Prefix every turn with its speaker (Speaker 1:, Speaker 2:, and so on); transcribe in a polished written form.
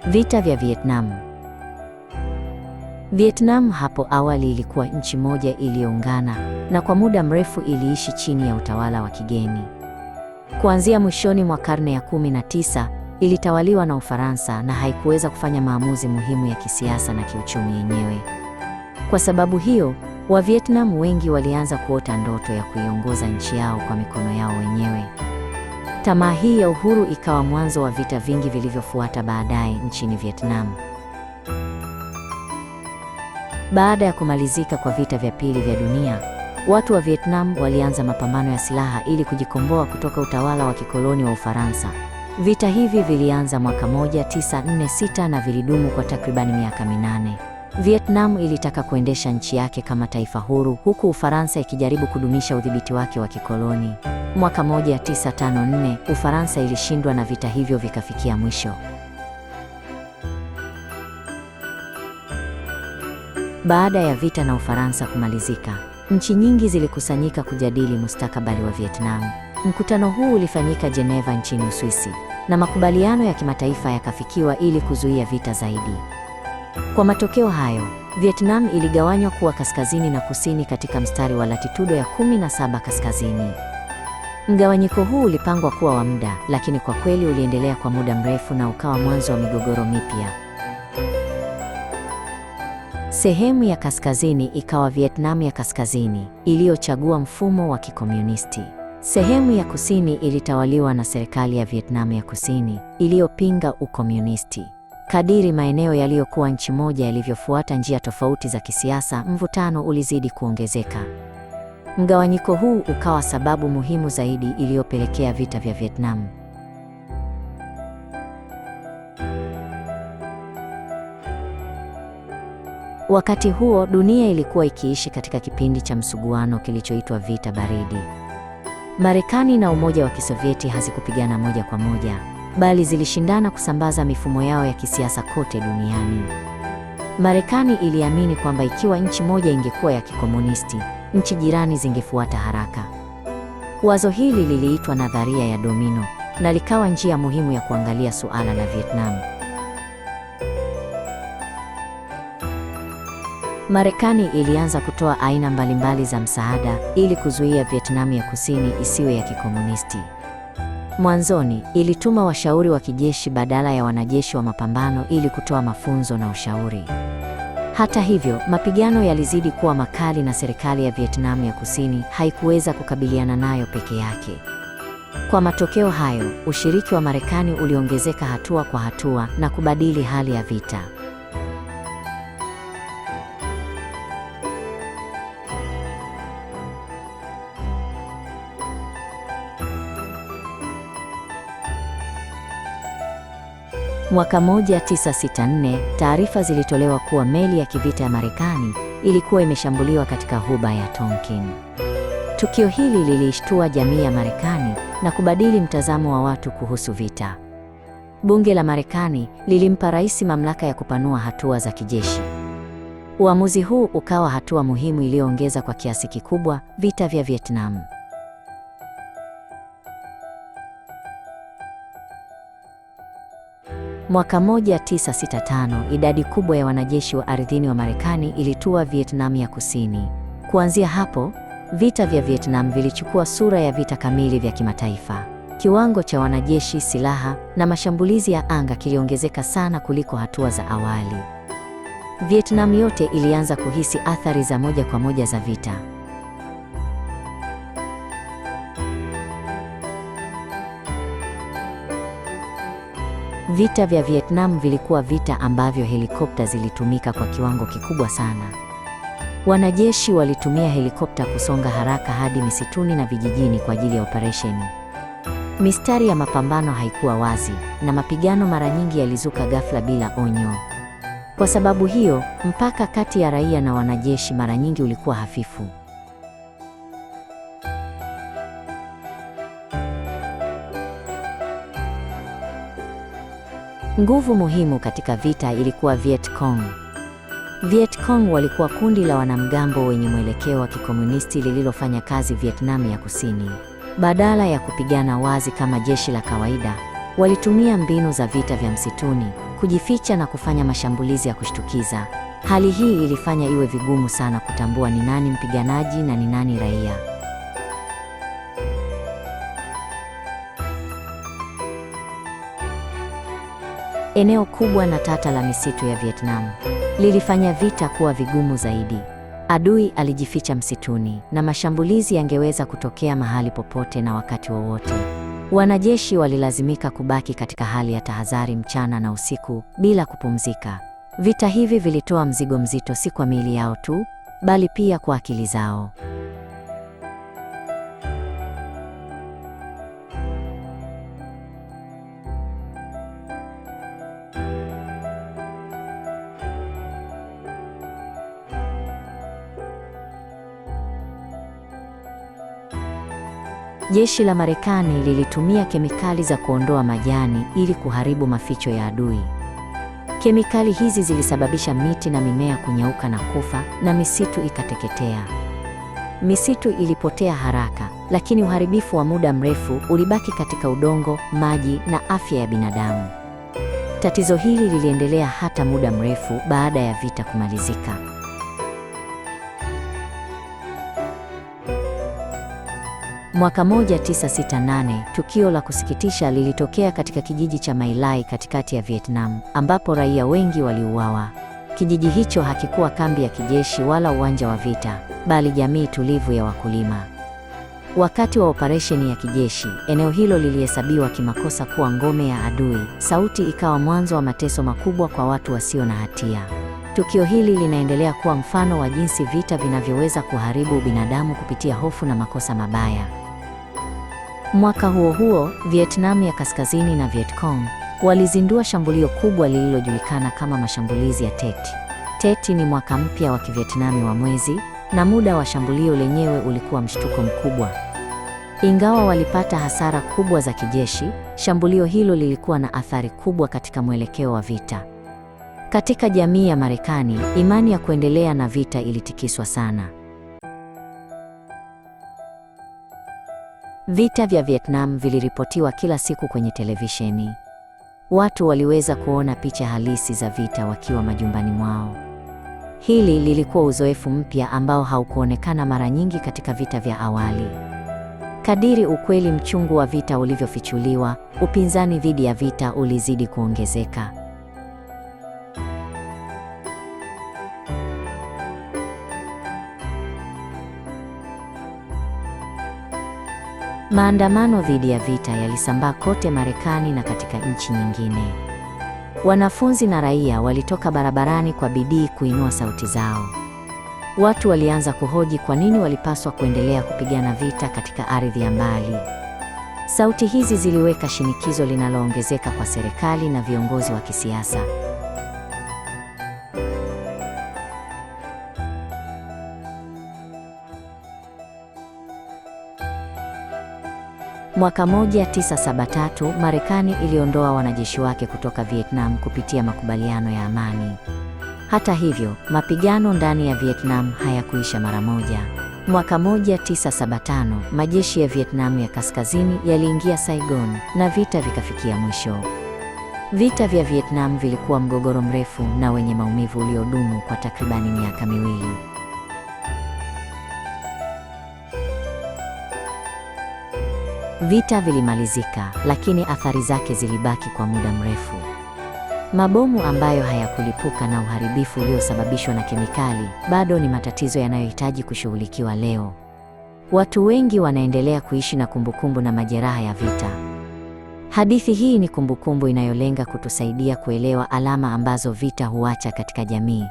Speaker 1: Vita vya Vietnam. Vietnam hapo awali ilikuwa nchi moja iliyoungana na kwa muda mrefu iliishi chini ya utawala wa kigeni. Kuanzia mwishoni mwa karne ya 19 ilitawaliwa na Ufaransa na haikuweza kufanya maamuzi muhimu ya kisiasa na kiuchumi yenyewe. Kwa sababu hiyo, Wavietnam wengi walianza kuota ndoto ya kuiongoza nchi yao kwa mikono yao wenyewe. Tamaa hii ya uhuru ikawa mwanzo wa vita vingi vilivyofuata baadaye nchini Vietnam. Baada ya kumalizika kwa vita vya pili vya dunia, watu wa Vietnam walianza mapambano ya silaha ili kujikomboa kutoka utawala wa kikoloni wa Ufaransa. Vita hivi vilianza mwaka 1946 na vilidumu kwa takribani miaka 8. Vietnam ilitaka kuendesha nchi yake kama taifa huru huku Ufaransa ikijaribu kudumisha udhibiti wake wa kikoloni. Mwaka 1954 Ufaransa ilishindwa na vita hivyo vikafikia mwisho. Baada ya vita na Ufaransa kumalizika, nchi nyingi zilikusanyika kujadili mustakabali wa Vietnam. Mkutano huu ulifanyika Geneva nchini Uswisi na makubaliano ya kimataifa yakafikiwa ili kuzuia vita zaidi. Kwa matokeo hayo, Vietnam iligawanywa kuwa kaskazini na kusini katika mstari wa latitudo ya 17 kaskazini. Mgawanyiko huu ulipangwa kuwa wa muda, lakini kwa kweli uliendelea kwa muda mrefu na ukawa mwanzo wa migogoro mipya. Sehemu ya kaskazini ikawa Vietnam ya Kaskazini, iliyochagua mfumo wa kikomunisti. Sehemu ya kusini ilitawaliwa na serikali ya Vietnam ya Kusini, iliyopinga ukomunisti. Kadiri maeneo yaliyokuwa nchi moja yalivyofuata njia tofauti za kisiasa, mvutano ulizidi kuongezeka. Mgawanyiko huu ukawa sababu muhimu zaidi iliyopelekea vita vya Vietnam. Wakati huo, dunia ilikuwa ikiishi katika kipindi cha msuguano kilichoitwa Vita Baridi. Marekani na Umoja wa Kisovyeti hazikupigana moja kwa moja, bali zilishindana kusambaza mifumo yao ya kisiasa kote duniani. Marekani iliamini kwamba ikiwa nchi moja ingekuwa ya kikomunisti, nchi jirani zingefuata haraka. Wazo hili liliitwa nadharia ya domino na likawa njia muhimu ya kuangalia suala la Vietnam. Marekani ilianza kutoa aina mbalimbali za msaada ili kuzuia Vietnam ya Kusini isiwe ya kikomunisti. Mwanzoni, ilituma washauri wa kijeshi badala ya wanajeshi wa mapambano ili kutoa mafunzo na ushauri. Hata hivyo, mapigano yalizidi kuwa makali na serikali ya Vietnam ya Kusini haikuweza kukabiliana nayo peke yake. Kwa matokeo hayo, ushiriki wa Marekani uliongezeka hatua kwa hatua na kubadili hali ya vita. Mwaka 1964, taarifa zilitolewa kuwa meli ya kivita ya Marekani ilikuwa imeshambuliwa katika ghuba ya Tonkin. Tukio hili liliishtua jamii ya Marekani na kubadili mtazamo wa watu kuhusu vita. Bunge la Marekani lilimpa rais mamlaka ya kupanua hatua za kijeshi. Uamuzi huu ukawa hatua muhimu iliyoongeza kwa kiasi kikubwa vita vya Vietnam. Mwaka 1965, idadi kubwa ya wanajeshi wa ardhini wa Marekani ilitua Vietnam ya Kusini. Kuanzia hapo, vita vya Vietnam vilichukua sura ya vita kamili vya kimataifa. Kiwango cha wanajeshi, silaha na mashambulizi ya anga kiliongezeka sana kuliko hatua za awali. Vietnam yote ilianza kuhisi athari za moja kwa moja za vita. Vita vya Vietnam vilikuwa vita ambavyo helikopta zilitumika kwa kiwango kikubwa sana. Wanajeshi walitumia helikopta kusonga haraka hadi misituni na vijijini kwa ajili ya operesheni. Mistari ya mapambano haikuwa wazi na mapigano mara nyingi yalizuka ghafla bila onyo. Kwa sababu hiyo, mpaka kati ya raia na wanajeshi mara nyingi ulikuwa hafifu. Nguvu muhimu katika vita ilikuwa Viet Cong. Viet Cong walikuwa kundi la wanamgambo wenye mwelekeo wa kikomunisti lililofanya kazi Vietnam ya Kusini. Badala ya kupigana wazi kama jeshi la kawaida, walitumia mbinu za vita vya msituni, kujificha na kufanya mashambulizi ya kushtukiza. Hali hii ilifanya iwe vigumu sana kutambua ni nani mpiganaji na ni nani raia. Eneo kubwa na tata la misitu ya Vietnam lilifanya vita kuwa vigumu zaidi. Adui alijificha msituni na mashambulizi yangeweza kutokea mahali popote na wakati wowote. Wanajeshi walilazimika kubaki katika hali ya tahadhari mchana na usiku bila kupumzika. Vita hivi vilitoa mzigo mzito si kwa miili yao tu, bali pia kwa akili zao. Jeshi la Marekani lilitumia kemikali za kuondoa majani ili kuharibu maficho ya adui. Kemikali hizi zilisababisha miti na mimea kunyauka na kufa na misitu ikateketea. Misitu ilipotea haraka, lakini uharibifu wa muda mrefu ulibaki katika udongo, maji na afya ya binadamu. Tatizo hili liliendelea hata muda mrefu baada ya vita kumalizika. Mwaka 1968, tukio la kusikitisha lilitokea katika kijiji cha My Lai katikati ya Vietnam, ambapo raia wengi waliuawa. Kijiji hicho hakikuwa kambi ya kijeshi wala uwanja wa vita, bali jamii tulivu ya wakulima. Wakati wa operesheni ya kijeshi, eneo hilo lilihesabiwa kimakosa kuwa ngome ya adui. Sauti ikawa mwanzo wa mateso makubwa kwa watu wasio na hatia. Tukio hili linaendelea kuwa mfano wa jinsi vita vinavyoweza kuharibu binadamu kupitia hofu na makosa mabaya. Mwaka huo huo, Vietnam ya Kaskazini na Vietcong walizindua shambulio kubwa lililojulikana kama mashambulizi ya Tet. Tet ni mwaka mpya wa Kivietnami wa mwezi, na muda wa shambulio lenyewe ulikuwa mshtuko mkubwa. Ingawa walipata hasara kubwa za kijeshi, shambulio hilo lilikuwa na athari kubwa katika mwelekeo wa vita. Katika jamii ya Marekani, imani ya kuendelea na vita ilitikiswa sana. Vita vya Vietnam viliripotiwa kila siku kwenye televisheni. Watu waliweza kuona picha halisi za vita wakiwa majumbani mwao. Hili lilikuwa uzoefu mpya ambao haukuonekana mara nyingi katika vita vya awali. Kadiri ukweli mchungu wa vita ulivyofichuliwa, upinzani dhidi ya vita ulizidi kuongezeka. Maandamano dhidi ya vita yalisambaa kote Marekani na katika nchi nyingine. Wanafunzi na raia walitoka barabarani kwa bidii kuinua sauti zao. Watu walianza kuhoji kwa nini walipaswa kuendelea kupigana vita katika ardhi ya mbali. Sauti hizi ziliweka shinikizo linaloongezeka kwa serikali na viongozi wa kisiasa. Mwaka 1973, Marekani iliondoa wanajeshi wake kutoka Vietnam kupitia makubaliano ya amani. Hata hivyo, mapigano ndani ya Vietnam hayakuisha mara moja. Mwaka 1975, majeshi ya Vietnam ya Kaskazini yaliingia Saigon na vita vikafikia mwisho. Vita vya Vietnam vilikuwa mgogoro mrefu na wenye maumivu uliodumu kwa takribani miaka miwili. Vita vilimalizika, lakini athari zake zilibaki kwa muda mrefu. Mabomu ambayo hayakulipuka na uharibifu uliosababishwa na kemikali bado ni matatizo yanayohitaji kushughulikiwa leo. Watu wengi wanaendelea kuishi na kumbukumbu na majeraha ya vita. Hadithi hii ni kumbukumbu inayolenga kutusaidia kuelewa alama ambazo vita huacha katika jamii.